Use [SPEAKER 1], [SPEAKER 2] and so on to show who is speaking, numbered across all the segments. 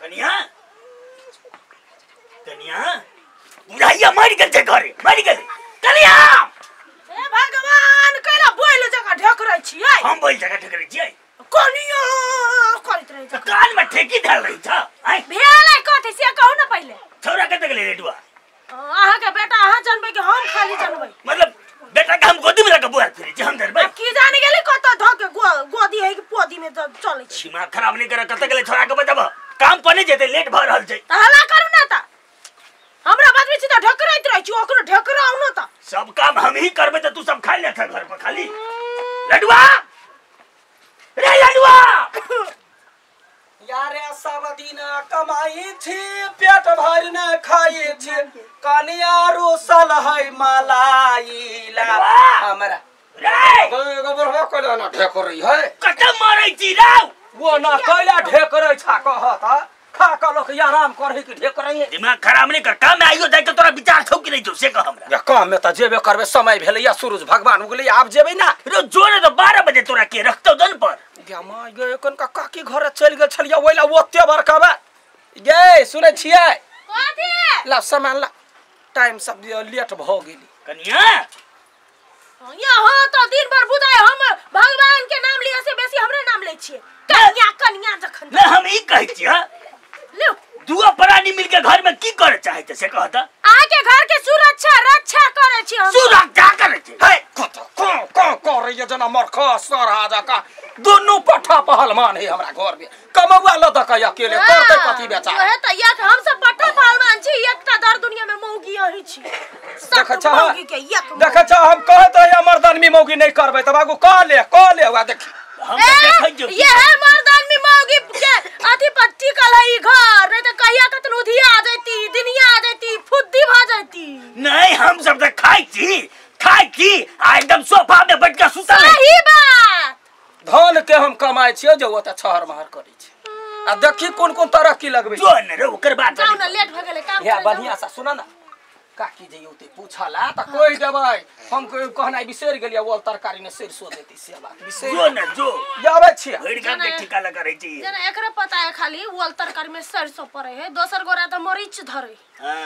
[SPEAKER 1] कनिया कनिया बुढ़ाइया मरि गेल छै घरे मरि गेल कनिया।
[SPEAKER 2] हे भगवान कैला बोल जगह ढेकरै छियै?
[SPEAKER 1] हम बोल जगह ढेकरै छियै?
[SPEAKER 2] कनिया करैत रहै
[SPEAKER 1] छ कान में ठेकी धल रही छ। आइ
[SPEAKER 2] भेलै कथि से कहू न पहिले।
[SPEAKER 1] छौरा कत गेलै रेडुआ?
[SPEAKER 2] अहाँ के बेटा अहाँ जानबै कि हम खाली जानबै?
[SPEAKER 1] मतलब बेटा के हम गोदी में लगा बुआ फिरे छी हम धरबै
[SPEAKER 2] की जाने गेली कत ध के गोदी है कि पोदी में चलै छी।
[SPEAKER 1] दिमाग खराब नहीं कर कत गेलै छोरा के बताब काम पर नहीं जेतै लेट भ रहल छै।
[SPEAKER 2] त हल्ला करू न त हमरा बजबै छी त ढकरैत रहै छी ओकरो ढकराउ न त।
[SPEAKER 1] सब काम हम ही करबै त तू सब खाइ ले घर पर खाली। लडुआ रे लडुआ
[SPEAKER 3] यारे सब दिन कमाई छी पेट भर न खाई छी कनिया रुसल है मलाई ला हमरा
[SPEAKER 1] रे
[SPEAKER 3] एगो बुढ़वा कैला ना ढेकरै है
[SPEAKER 1] कत मारै छी राव
[SPEAKER 3] वो ना कैला ढेकरै छा कहत खा क लोक आराम करही कि ढेकरै है।
[SPEAKER 1] दिमाग खराब नहीं कर काम में आइयो जाय के तोरा विचार छौ कि नहीं छौ से कह हमरा।
[SPEAKER 3] या काम में त जेबे करबे समय भेलै या सूरज भगवान उगलै आब जेबै ना
[SPEAKER 1] रे जोरे त 12 बजे तोरा के रखतौ दन पर।
[SPEAKER 3] गे माय गे एखन का काकी घर चलि गेल छलियै ओइला ओते बड़का बा गे सुनै छियै
[SPEAKER 2] कथि
[SPEAKER 3] ला सामान ला टाइम सब लेट भ गेली।
[SPEAKER 1] कनिया
[SPEAKER 2] यहाँ त दिन भर बुझाय हम भगवान के नाम लिया से बेसी हमरे नाम लै छियै कनिया कनिया जखन
[SPEAKER 1] ना हम ई कहै छियै
[SPEAKER 2] लो
[SPEAKER 1] दुआ प्राणी मिल के घर में की करे चाहे त से कहत
[SPEAKER 2] अहाँ के घर के सुरक्षा रक्षा करे छी हम।
[SPEAKER 1] सुरक्षा करे छी
[SPEAKER 3] हे कत को को करैया जना मरख सरहा जका दुनु पट्ठा पहलवान है हमरा घर में कमौआ ल दक अकेले करतै कथि बेचारा।
[SPEAKER 2] ओहे त एक हम सब पट्ठा पहलवान छी एकटा दर दुनिया में मौगी अही छी।
[SPEAKER 3] देखै छ देखै छ हम कहत रहिया मर्दानमी मौगी नहीं करबै त बाबू कह ले हुआ देखी
[SPEAKER 1] हम त देखै जो
[SPEAKER 2] ये है मर्दानमी मौगी के अथी पर टिकल है ई घर नहीं त कहिया कतन उधिया आ जैती दिनिया आ जैती फुद्दी भ जैती।
[SPEAKER 1] नहीं हम सब त खाइ छी आ एकदम सोफा में बैठ के सुतल।
[SPEAKER 2] सही बात
[SPEAKER 3] धन के हम कमाइ छियै जे ओत छहर महर करै छी आ देखी कोन कोन तरक्की लगबै
[SPEAKER 1] जो न रे ओकर बात
[SPEAKER 2] जाउ न लेट भ गेलै काम
[SPEAKER 3] या बढ़िया सा सुन न काकी जे औते पूछला त कहि देबै हम कहनाइ बिसरि गेलियै ओल तरकारी ने सरिसो देती से बात बिसरि
[SPEAKER 1] जो न जो
[SPEAKER 3] आबै छियै
[SPEAKER 1] भरि गाम के ठिका लगा रहै छी
[SPEAKER 2] जना एकरे पता है खाली ओल तरकारी में सरिसो पड़े है दोसर गोरा त मरीच धरे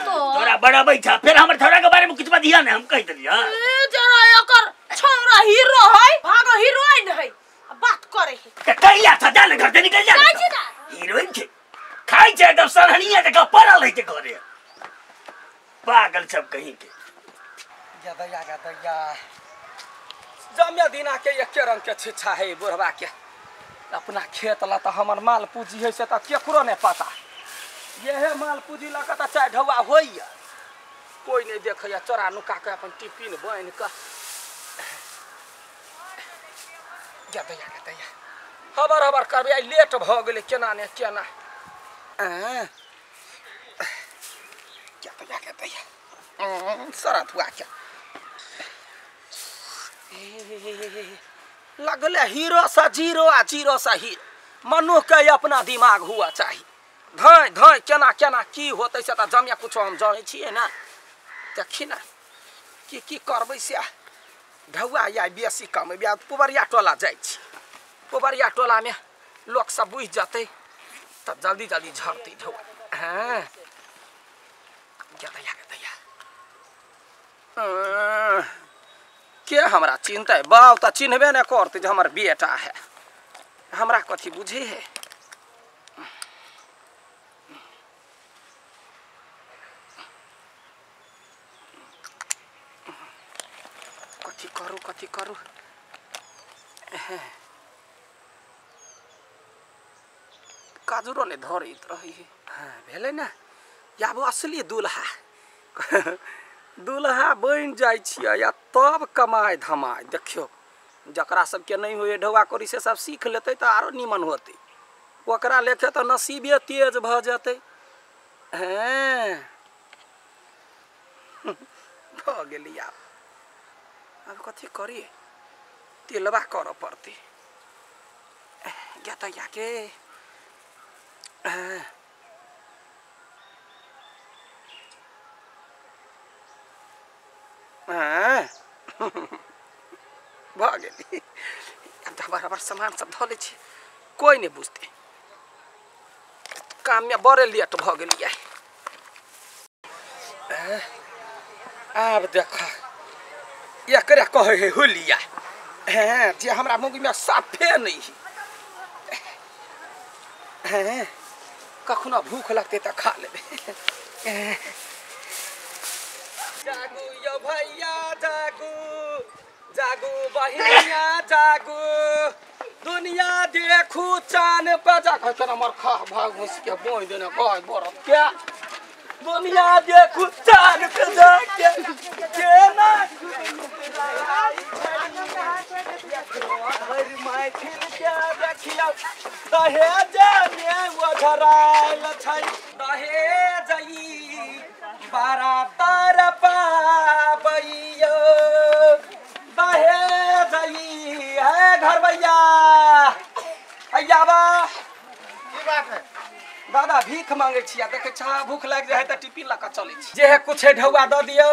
[SPEAKER 1] तो तोरा बड़ाबै छ फेर हमर छोरा के बारे में किछ बतिया ने हम कहि देलियै।
[SPEAKER 2] ए जरा एकर छोरा हीरो है भागो हीरोइन है बात करे है
[SPEAKER 1] त कैला छ जा घर से निकल जा हीरोइन छै खाइ छै एकदम सरहनिया जकाँ पड़ल है छै घरे पागल सब कहीं के।
[SPEAKER 3] या दैया गा दैया जम्या दिना के एके रंग के छिच्छा है बुढ़वा के अपना खेत ला त हमर माल पूंजी है से त केकरो नहीं पता यहे माल पूंजी ल के त चाय ढौआ होइया कोई नहीं देखैया चोरा नुका के अपन टिफिन बान्हि के या दैया गा दैया हबर हबर करबै आइ लेट भ गेलै केना ने केना क्या दैया गा दैया सरत हुआ क्या लगले हीरो सा जीरो आ जीरो सा हीरो मनुख के अपना दिमाग हुआ चाही धै धै केना केना की होतै से त जमिया कुछो हम जानै छियै ना देखी ना की की करबै से ढौआ या बेसी कमेबै पुबरिया टोला जाइ छी पुबरिया टोला में लोक सब बुझि जेतै तब जल्दी जल्दी झड़तै ढौआ। हाँ दैया दैया के हमरा चिन्हतै बाप त चिन्हबे नहि करतै जे हमर बेटा है हमरा कथी बुझे है। कथी करू कथी करू काजरो नहि धरैत रहै है। हाँ भेलै ने आब असली दुल्हा दुल्हा बनि जाइ छियै आ तब कमाइ धमाइ देखियौ जकरा सबके नहीं होइए ढौआ करी से सब सीख लेतै तऽ आरो नीमन होतै ओकरा लेखे तऽ नसीबे तेज भऽ जेतै। हँ भऽ गेली आब आब कथी करी तेलबा करऽ पड़तै गे के। हाँ भऽ गेली आब तऽ बराबर सामान सब धऽ लै छी कोई नहीं बुझतै। काम में बड़े लेट भ गेलियै। आब देख एकरे कहै है होलिया हैं जे हमरा मुंह में साफे नहीं है। कखनो भूख लगते त खा लेबे। जागू यो भैया जागू जागू बहिनिया जागू दुनिया देखू चान पे जागू केना मर खा भाग घुस के बोइ देने गय बरत के दुनिया देखू चान पे जाके केना हर मैथिल के देखियौ दहेज मे ओझरायल छै दहेज ई बारातर पाबैयो दहेज ई है घर भैया अयाबा
[SPEAKER 4] की बात है
[SPEAKER 3] दादा भीख मांगे छिया देखे छा भूख लाग जाए त टिफिन लक चले छी जे है कुछ ढौआ the दियो।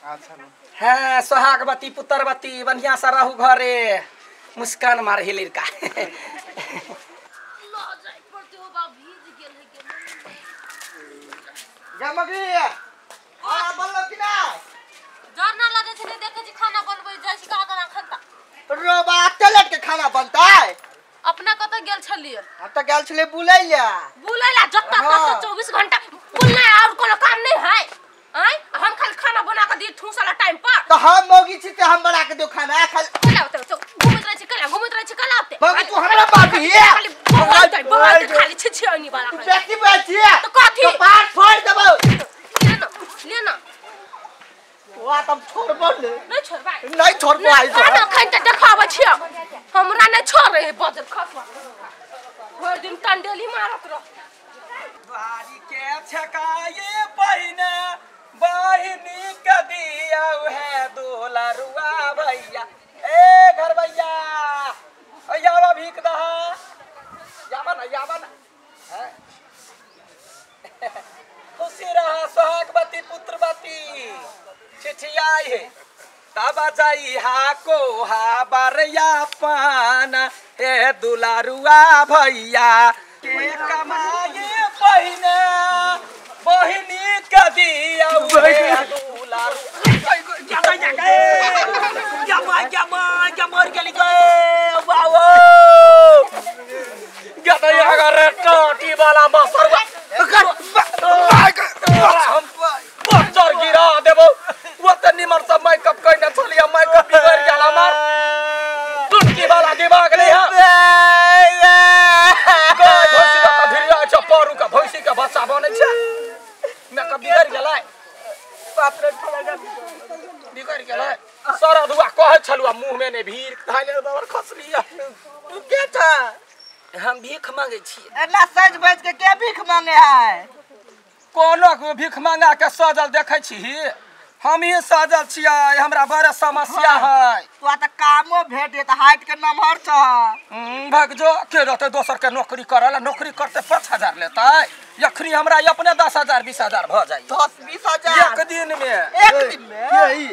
[SPEAKER 4] अच्छा
[SPEAKER 3] हां सोहागवती पुत्रवती बढ़िया से रहू घरे मुस्कान मार हिलिर का
[SPEAKER 2] ल जाय पड़ते हो बा भीज गेल है के
[SPEAKER 4] गमगी आ बोलो कि ना
[SPEAKER 2] डर ना लगे छै नहीं देखे छी खाना बनबै जाय छी का करा खनता
[SPEAKER 4] रोबा तेलट के खाना बनता है।
[SPEAKER 2] अपना कत गेल छलिए?
[SPEAKER 4] हम त गेल छलिए बुलैला
[SPEAKER 2] बुलैला जत्ता तक 24 घंटा बुलना और कोनो काम नहीं है। आय हम खाली खाना बना के दी ठूसला टाइम पर
[SPEAKER 4] त हम मौगी छी त हम बना के दो खाना खाली
[SPEAKER 2] कला होते तो घुमैत रहै छी कला घुमैत रहै छी कला होते
[SPEAKER 4] मौगी तू हमरा बाप ही
[SPEAKER 2] खाली बहलतै बहलतै खाली छी छी आनी वाला
[SPEAKER 4] तू बेटी बात छी
[SPEAKER 2] त कथी
[SPEAKER 4] तो पार फोड़ देबौ
[SPEAKER 2] ले ना ले ना
[SPEAKER 4] वा तम छोड़बो ने
[SPEAKER 2] नहीं छोड़बा
[SPEAKER 4] नहीं छोड़बो आई
[SPEAKER 2] खाना खाइन त देखाबै छी हमरा नहीं छोड़े है बजर खसवा भरि दिन टंडेली मारत रह
[SPEAKER 3] दुआरी के छकाए पहिने बहिनी के दिया है दुलरुआ भैया ए घर भैया यावा भीख दहा यावा ना यावा ना खुशी रहा सोहागवती पुत्रवती छिछियाई है तब जाई हा को हा बरिया पाना हे दुलारुआ भैया के कमाए पहिने बहिनी के दिया दुलारु क्या मां क्या मर गेली गे बाओ गदा अगर टाटी वाला मसरवा हम बच्चर गिरा देबो वो त निमर सब मेकअप कइने छलिया मेकअप बिगड़ गेल हमर टुटकी वाला दिमाग नहीं है गाय भैंसी का भिरिया छ पारू का भैंसी का बच्चा बनै छ मेकअप बिगड़ गेलै बाप रे बिगड़ गेलै सारा दुआ कहै छलुआ मुंह में ने भीड़ धाइले दबर खसलिया
[SPEAKER 4] तू के छ?
[SPEAKER 3] हम भीख मांगे छी।
[SPEAKER 4] एना सज बज के के भीख मांगे है?
[SPEAKER 3] कोनो भीख मांगा के सजल देखै छी हम ही सजल छियै हमरा बड़ा समस्या है।
[SPEAKER 4] तू त कामो भेट त हाइट के नंबर छ।
[SPEAKER 3] भाग जो के रहते दोसर के नौकरी करला नौकरी करते 5000 लेतै यखनी हमरा अपने 10000 20000 भ जाई
[SPEAKER 4] 10 20000
[SPEAKER 3] एक दिन में
[SPEAKER 4] एक दिन में
[SPEAKER 5] के ई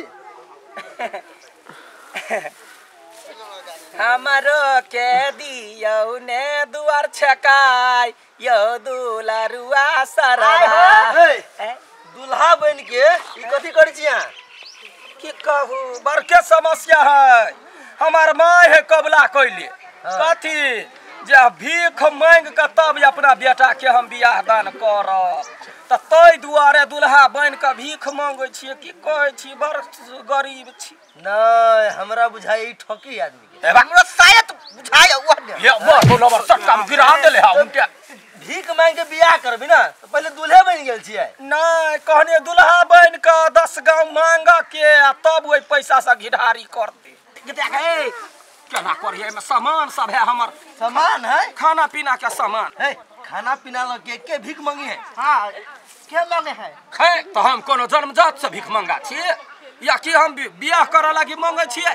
[SPEAKER 3] हमरो के दियौ ने दुआर छकाय यो दुलारुआ सरवा।
[SPEAKER 5] दुल्हा बन के ई कथी करै छी अहाँ?
[SPEAKER 3] की कहू बड़के समस्या है हमार माय है कबला कैले कथी जे भीख मांग के तब अपना बेटा के हम बियाह दान करब त तै दुआरे दुल्हा बन के भीख मांगै छियै। की कहै छी बड़ गरीब छी।
[SPEAKER 5] नहीं हमरा बुझाई ई ठकी आदमी के
[SPEAKER 4] हमरा शायद बुझाई ओ ने
[SPEAKER 3] ये बड़ बोलबर सटका में गिरा देले हा उनके
[SPEAKER 5] भीख मांग के बियाह करबी ना तो पहले दुल्हे बन गेल छियै।
[SPEAKER 3] नहीं कहने दुल्हा बन के 10 गांव मांग के आ तब ओइ पैसा से घिढारी करते। ए केना करिए में सामान सब है हमर
[SPEAKER 5] सामान है
[SPEAKER 3] खाना पीना के सामान
[SPEAKER 5] है खाना पीना लग के भीख मांगी है।
[SPEAKER 4] हां के मांगे है?
[SPEAKER 3] है तो हम कोनो जन्मजात से भीख मांगा छियै या कि हम बियाह करे लागी मांगे छियै?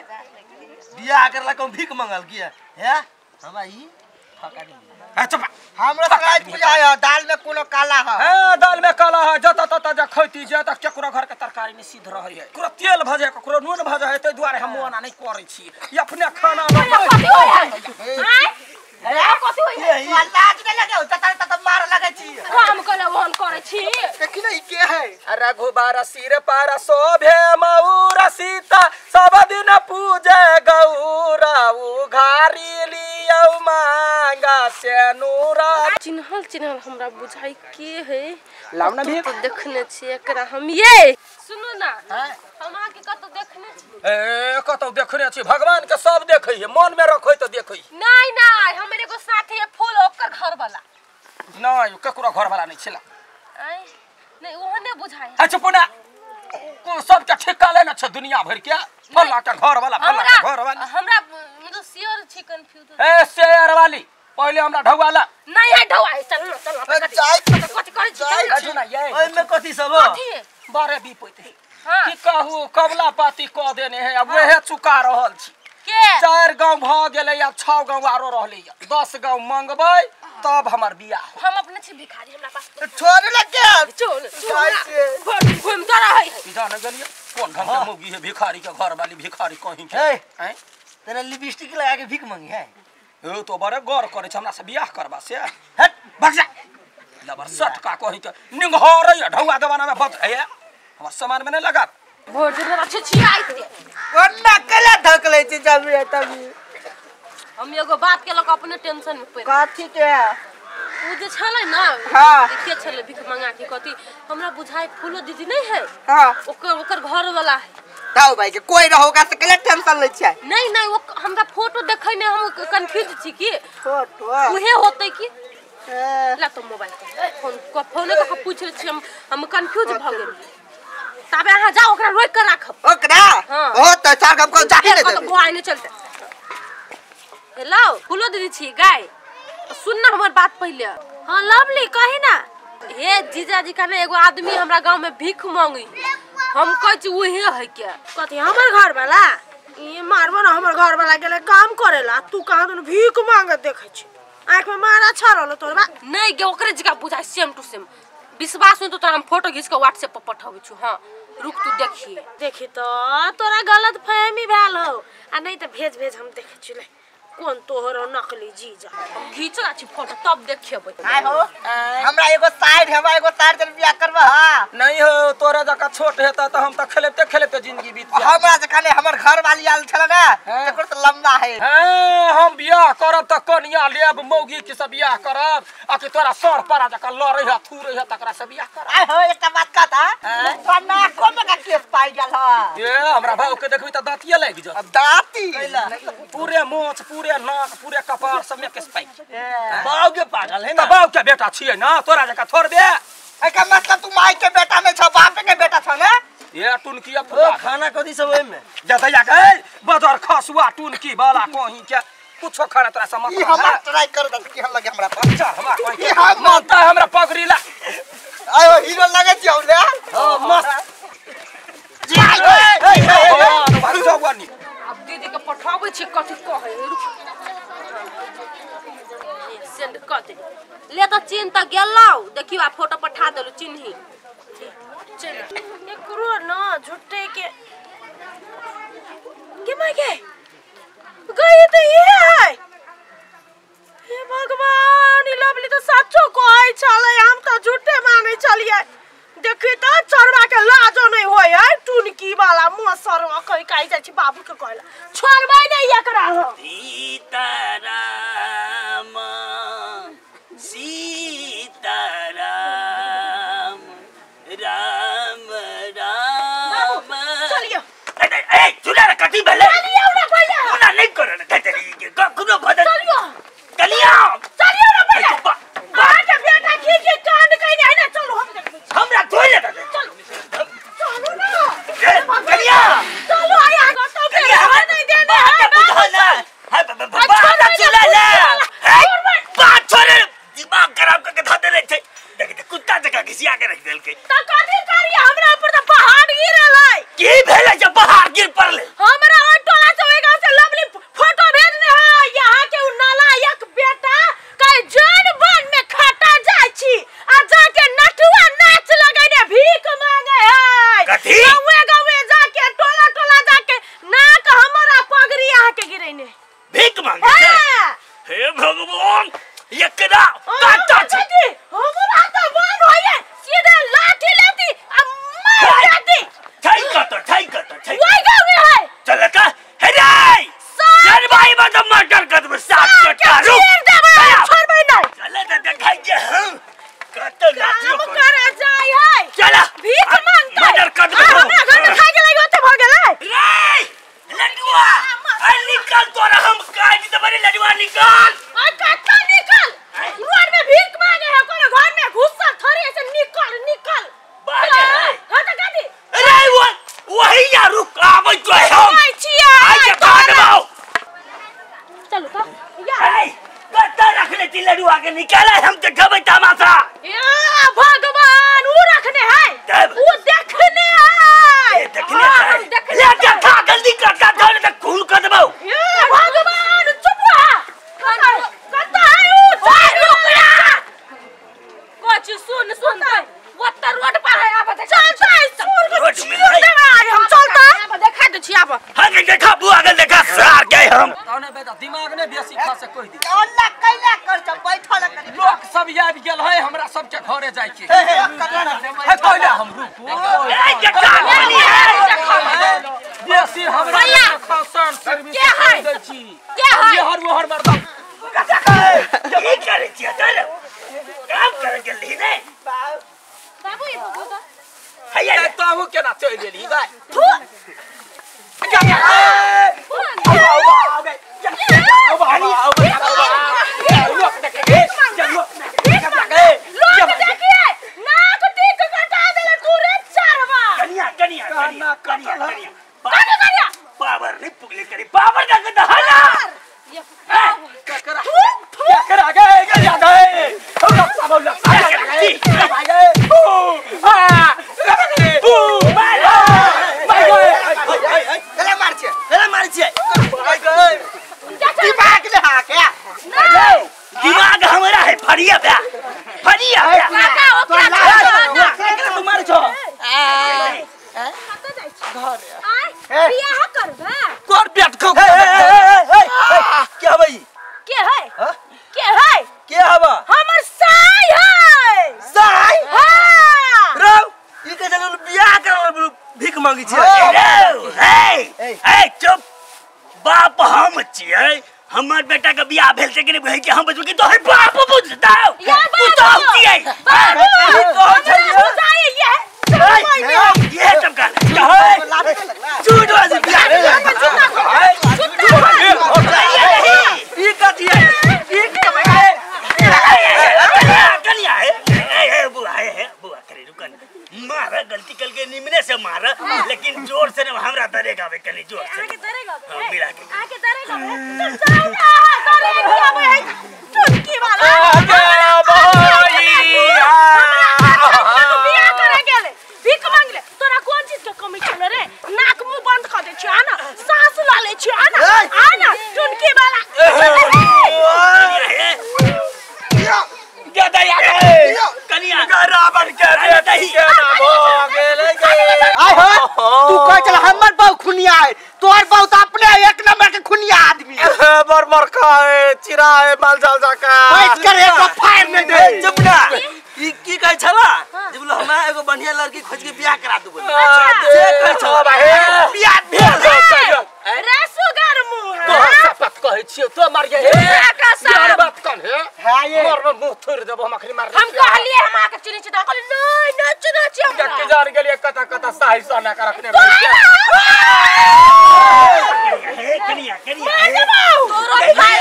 [SPEAKER 5] बियाह करे लागी भीख मांगल की है हमरा ई ठका नहीं
[SPEAKER 3] है। चुप
[SPEAKER 4] हमरा सगाई बुझाय दाल में कोनो काला है।
[SPEAKER 3] हां दाल में काला है जत तत जे खैती जे त केकरो घर के तरकारी में सीध रहै है केकरो तेल भजे केकरो नून भजे है तै दुआरे हम ओना नहीं करै छी अपने खाना
[SPEAKER 2] आय कथी होय
[SPEAKER 4] लाज नहीं लगे तत तत मार लगे छी।
[SPEAKER 3] रघुबर सिर पर शोभे मऊर सीता सब दिन पूजे गौरा उघारी लियौ मांगा से नूरा।
[SPEAKER 2] चिन्हल चिन्हल हमरा बुझाई के है
[SPEAKER 3] लाव ना भी
[SPEAKER 2] तो देखने छी एकरा हम। ये सुनू ना हम अहाँ के कतौ देखने छी।
[SPEAKER 3] ए कतौ देखने छी भगवान के सब देखै है मन में रखै त देखै।
[SPEAKER 2] नहीं नहीं हमर एगो साथी है फूल ओकर घर वाला।
[SPEAKER 3] नहीं ककरो घर वाला नहीं छला।
[SPEAKER 2] आय नहीं ओहो ने बुझाई।
[SPEAKER 3] अच्छा पुना को सब के ठेका लेना छ दुनिया भर के फल्ला के घर वाला फल्ला के घर वाला।
[SPEAKER 2] हमरा मतलब श्योर छी कंफ्यूज।
[SPEAKER 3] ए शेयर वाली पहले हमरा ढौवाला
[SPEAKER 2] नहीं है ढौआ चल ना चल ना कथि करै छी
[SPEAKER 3] ना ये
[SPEAKER 5] ओइ में कथि सब
[SPEAKER 3] बारे भी पोते की कहू कबला पाती क देने है अब वहे चुका रहल छी।
[SPEAKER 2] के
[SPEAKER 3] 4 गांव भ गेलै अब 6 गांव आरो रहलै 10 गांव मंगबै तब हमर बियाह।
[SPEAKER 2] हम अपने छी भिखारी हमरा पास
[SPEAKER 4] छोड़ लग गया
[SPEAKER 2] चल चल घूम त रहै
[SPEAKER 3] है जान गेलियै कोन ढंग के मौगी है भिखारी के घर वाली भिखारी कहीं के हैं
[SPEAKER 5] तेरा लिपस्टिक लगा के भीख मांगी है।
[SPEAKER 3] ए तो बड़े गौर करे छ हमरा से बियाह करबा से हट भाग जा लबर सट का कहीं के निंगहरै ढौआ दवाना में बत है हमर सामान में नहीं लगा
[SPEAKER 2] भोजन अच्छे छी आइते
[SPEAKER 4] कोना कला धकलै छी जब तभी।
[SPEAKER 2] हम एगो बात के लक अपने टेंशन में पड़
[SPEAKER 4] कथी के
[SPEAKER 2] उ जे छलै ना
[SPEAKER 4] हां
[SPEAKER 2] के छलै भीख मंगा के कथी हमरा बुझाई फूलो दीदी नहीं है।
[SPEAKER 4] हां
[SPEAKER 2] ओकर ओकर घर वाला है
[SPEAKER 4] दाऊ भाई के कोई रहोगा से कला टेंशन लै छै।
[SPEAKER 2] नहीं नहीं वो हमरा फोटो देखै ने हम कंफ्यूज छी की
[SPEAKER 4] फोटो
[SPEAKER 2] उहे होतै की ला तो मोबाइल फोन को फोन के पूछ छी हम कंफ्यूज भ गेल। तबे अहाँ जाओ ओकरा रोक के राखब
[SPEAKER 4] ओकरा। हां त चार गम को जाहि ने
[SPEAKER 2] देबे तो आइ चलते। हेलो फूलो दीदी छी गाय सुन ना हमर बात पहले। हां लवली कही ना हे जीजाजी का ने एगो आदमी हमरा गांव में भीख मांगी हम कहै छी उहे है के
[SPEAKER 6] कथी हमर घर वाला ई मारबो ना हमर घर वाला गेले काम करेला तू कहां दुनु भीख मांगत देखै छी आंख में मारा छरल तोर बा
[SPEAKER 2] नहीं गे ओकरे जका बुझाय सेम टू सेम विश्वास न तो तोरा हम फोटो घिच के व्हाट्सएप पर पठाबै छु। हां रुक तू देखिए
[SPEAKER 6] देखी तो तोरा गलत फहमी भेल हो आ नहीं त भेज भेज हम देखै छी ले कोन तोहर नकली जीजा
[SPEAKER 2] हम घिचला छी फोटो तब देखेबै।
[SPEAKER 4] आय हो हमरा एगो साइड हमरा एगो साइड जन बियाह करबा। हां
[SPEAKER 3] नहीं हो तोरा जका छोट हेता त हम त खेलते खेलते जिंदगी बीत जाए।
[SPEAKER 4] हमरा जका ने हमर घर वाली आल छल ना तकर त लंबा है।
[SPEAKER 3] हां हम बियाह करब त कनिया लेब मौगी के सब बियाह करब आ कि तोरा सर पारा जका लरै है थूरै है तकरा से बियाह करब।
[SPEAKER 4] आय हो एकटा बात कहता कन्ना कोन का केस पाइ गेल ह
[SPEAKER 3] ए हमरा भाव के देखबी त दांतिये लागि जात।
[SPEAKER 4] अब दांती
[SPEAKER 3] पूरे मोछ पूरे नाक पूरे कपार सब में केस पाइ
[SPEAKER 5] बाऊ के पागल है ना
[SPEAKER 3] बाऊ के बेटा छियै ना तोरा जका थोड़बे।
[SPEAKER 4] एकर मतलब तू माई के बेटा नहीं छ बाप के बेटा छ ना
[SPEAKER 3] ये टुनकी फुटा
[SPEAKER 5] खाना कथी सब ओइ में
[SPEAKER 3] जा दैया के बजर खसुआ टुनकी वाला कहीं के कुछो खाना तोरा समझ
[SPEAKER 4] ई हमरा ट्राई कर दे की हम लगे हमरा पर
[SPEAKER 3] चल हमरा कहीं हम मानता हमरा पगड़ी ला
[SPEAKER 4] आयो हीरो लगे छी हमरा।
[SPEAKER 3] हां मस्त
[SPEAKER 4] जी ए
[SPEAKER 3] ए भाग जाऊ नी
[SPEAKER 2] अब दीदी के पठाबै छी कथि कहै रुक सेंड कर दे ले त चिन्ह त गेलौ देखियो आ फोटो पठा देलु चिन्ही चल
[SPEAKER 6] एकरो न झूठे के माय के गई त ये है हे भगवान ई लवली त सच्चो कहै छलै हम त झूठे मानै छलियै। देखी त चरवा के लाजो नहीं होय है टुनकी वाला मुंह सरवा कहि कहि जाइ छी बाबू के कहला छोड़बै नहीं एकरा हम।
[SPEAKER 1] सीताराम सीताराम राम राम
[SPEAKER 6] चलियो
[SPEAKER 1] ए ए चुना कथि भेलै
[SPEAKER 6] चलियो ना पहिले
[SPEAKER 1] ओना नहीं करन धतरी के कखनो भदन
[SPEAKER 6] चलियो
[SPEAKER 1] चलियो
[SPEAKER 6] चलियो ना पहिले अहाँ के बेटा की की कांड कइने है ना चलू हम देखबै
[SPEAKER 1] हमरा धोइ ले
[SPEAKER 6] चलू चलू ना
[SPEAKER 1] चलिया
[SPEAKER 6] चलू आया कतौ के नहीं देने है
[SPEAKER 1] बुझल है बाबा चुला ले बात छोड़ दिमाग खराब करके धऽ देले छै देख देख कुत्ता जका घिसिया के रख देलकै
[SPEAKER 6] त कथि करी हमरा ऊपर त पहाड़ गिरल है
[SPEAKER 1] की भेलै जे पहाड़ गिर पड़लै
[SPEAKER 6] हमरा ओइ टोला से ओइ गांव से लवली फोटो भेजने है यहाँ के उ नालायक बेटा कई जन बन में खटा जाय छी आ जाके नटुआ नाच लगैने भीख मांगे है
[SPEAKER 1] कथि
[SPEAKER 6] गावे गावे जाके टोला टोला जाके नाक हमरा पगड़ी यहाँ के गिरैने
[SPEAKER 1] भीख मांगे छै हे भगवान एकरा काटा छै
[SPEAKER 6] हमरा त मन होइए सीधे लाठी लेती आ
[SPEAKER 2] सुन सुन ओत्ता रोड पर है आब
[SPEAKER 6] चलता है
[SPEAKER 1] रोड में है
[SPEAKER 6] हम चलता आब देखा दे छी आब
[SPEAKER 1] हां देखा बुआ गल देखा सार गए हम
[SPEAKER 3] तने बेटा दिमाग ने बेसी खा से कह दी
[SPEAKER 4] अल्लाह कैला कर छ बैठल करी
[SPEAKER 3] लोक सब आबि गेल है हमरा सब के घरे जाय के हे कहला हम रुकू
[SPEAKER 1] ए जट्टा पानी है
[SPEAKER 3] बेसी हमरा खासन सर्विस दै छी
[SPEAKER 2] के है
[SPEAKER 3] ये हर वो हर मर्दा
[SPEAKER 1] की करे छी चल काम करे जल्दी ने
[SPEAKER 2] बाबू ये बाबू तो
[SPEAKER 1] हैया
[SPEAKER 3] ताहू केना चलि गेली बाय
[SPEAKER 6] थू लोग देखिए नाक टीक कटा देले तू रे चारवा
[SPEAKER 1] कनिया कनिया कनिया कनिया
[SPEAKER 6] कनिया
[SPEAKER 1] पावर नहीं पुगले करी पावर का गधा
[SPEAKER 2] ये
[SPEAKER 3] ककरा ककरा गए गया गए हम सब लोग गए ओ आ बू बाय बाय
[SPEAKER 5] गला मार छे गला मार छे
[SPEAKER 3] गए
[SPEAKER 4] दिमाग ले हा क्या
[SPEAKER 1] दिमाग हमरा है फरिया बे फरिया बे
[SPEAKER 2] काका ओकरा
[SPEAKER 5] केकरा तू मार छो
[SPEAKER 6] कत जाय छी घर आय बियाह करबे
[SPEAKER 3] कर पेट खो
[SPEAKER 5] के हबई
[SPEAKER 6] के है के है
[SPEAKER 5] के हबा
[SPEAKER 6] हमर साई है
[SPEAKER 5] साई
[SPEAKER 6] हां
[SPEAKER 5] रौ ई के चलू बियाह करल भीख मांगी छे
[SPEAKER 1] हे हे चुप बाप हम छियै हमर बेटा के बियाह भेल छै कि नहीं भेल छै हम बुझबै कि तोहर बाप बुझतौ तू तो छियै
[SPEAKER 6] बाबू बुझाई ये
[SPEAKER 1] ये सब कर
[SPEAKER 5] झूठ बाजी बियाह ई कथी है ई
[SPEAKER 1] कनिया है ए बुआ है बुआ करे रुकन मारा गलती कल के निमने से मारा लेकिन जोर से न हमरा दरेगा बे कनी जोर से
[SPEAKER 6] आके दरेगा
[SPEAKER 1] हां मिला के
[SPEAKER 6] आके दरेगा चल जाओ ना दरेगा बे चुटकी वाला हमरा बियाह करे गेले भीख मांगले तोरा कोन चीज के कमी छल रे नाक मुंह बंद कर दे छी आ ना सांस ल ले छी आ ना आ ना चुटकी वाला
[SPEAKER 1] कनिया
[SPEAKER 3] रावण के बेटी के नाम हो गेले
[SPEAKER 4] आय हो तू कह चल हमर बहु खुनिया है तोहर बहु त अपने एक नंबर के खुनिया आदमी है
[SPEAKER 3] बर मर खाए चिराए माल जाल जाका
[SPEAKER 4] बैठ कर एक फायर नहीं दे
[SPEAKER 5] चुप ना ई की कहै छला जे बोलो हमरा एगो बढ़िया लड़की खोज के बियाह करा दू बोले
[SPEAKER 3] से कहै छला हे
[SPEAKER 4] बियाह भेल
[SPEAKER 6] रे सुगर मुंह
[SPEAKER 3] तोहर शपथ कहै छियौ तो मर गे यार बात कन हे
[SPEAKER 4] हां ये
[SPEAKER 3] मर मुंह थोड़ देबो हम अखनी मार
[SPEAKER 2] हम कहलिए हम आके चिन्ह छी त कहलिए नहीं नहीं चिन्ह छी हमरा
[SPEAKER 3] के जान गेलिए कता कता साही सोना के रखने
[SPEAKER 1] हे कनिया कनिया
[SPEAKER 2] तोरो भाई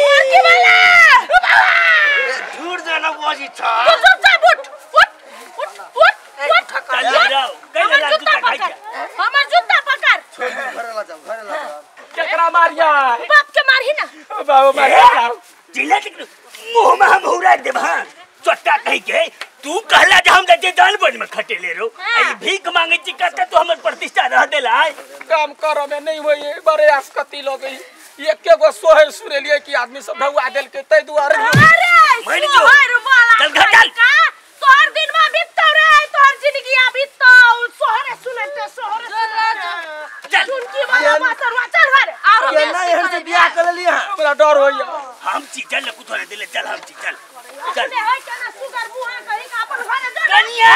[SPEAKER 6] मुर्गी वाला
[SPEAKER 5] झूठ जाना बाजी छा
[SPEAKER 6] तू चुप चाप उठ उठ उठ उठ उठ हमर जूता पकड़ हमर जूता पकड़
[SPEAKER 5] घरे ला जाओ घरे ला जाओ
[SPEAKER 3] केकरा मारिया
[SPEAKER 6] बाप के मारही ना
[SPEAKER 3] बाबू मारिया
[SPEAKER 1] जिला तक मुंह में हम हुरा देब हां चट्टा कहि के तू कहला जे हम जे जानवर में खटेले रो आई भीख मांगे छी कत तू हमर प्रतिष्ठा रह देला
[SPEAKER 3] काम करो में नहीं होई बड़े आसकती लग गई एके गो सोहर सुनेलिए कि आदमी सब ढौआ देल के तै दुआरे
[SPEAKER 6] अरे
[SPEAKER 1] मर जो।
[SPEAKER 6] सोहर वाला
[SPEAKER 1] चल घर चल।
[SPEAKER 6] का तोहर दिन में बीतौ रे तोहर जिंदगी आ बीतौ सोहरे सुनते सोहरे
[SPEAKER 1] चल।
[SPEAKER 6] चुनकी वाला मास्टर चल घर
[SPEAKER 2] आरो
[SPEAKER 5] केना एहन से बियाह कर लिया
[SPEAKER 3] हमरा डर होइया
[SPEAKER 1] हम छी चल कुछ नहीं दिले चल हम छी चल चल
[SPEAKER 6] अपने होय के ना सुगर मुहा कही का अपन घरे जा
[SPEAKER 1] कनिया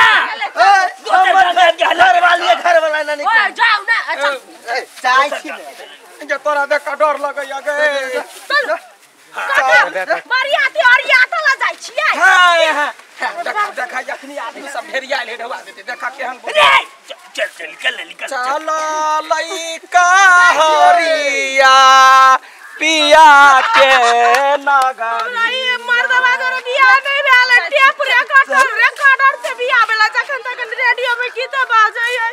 [SPEAKER 5] घर वाली घर वाला ना
[SPEAKER 2] ओए
[SPEAKER 5] निकल
[SPEAKER 2] जाओ ना अच्छा
[SPEAKER 4] चाय छी
[SPEAKER 3] जे तोरा देख के डर लगैया गे
[SPEAKER 6] चल काका बरियाती अरियात ला जाय छियै
[SPEAKER 3] हां हां देखा देखा जखनी आदमी सब ढेरिया ले ढौआ देते देखा केहन
[SPEAKER 1] रे चल चल निकल निकल
[SPEAKER 3] चल लइका हरिया पिया के नगरी
[SPEAKER 6] ये मर्दवा तोरे बियाह नहीं भेल टेप रिकॉर्डर रिकॉर्डर से बियाह भेल जखन तखन रेडियो में गीत बाजै है।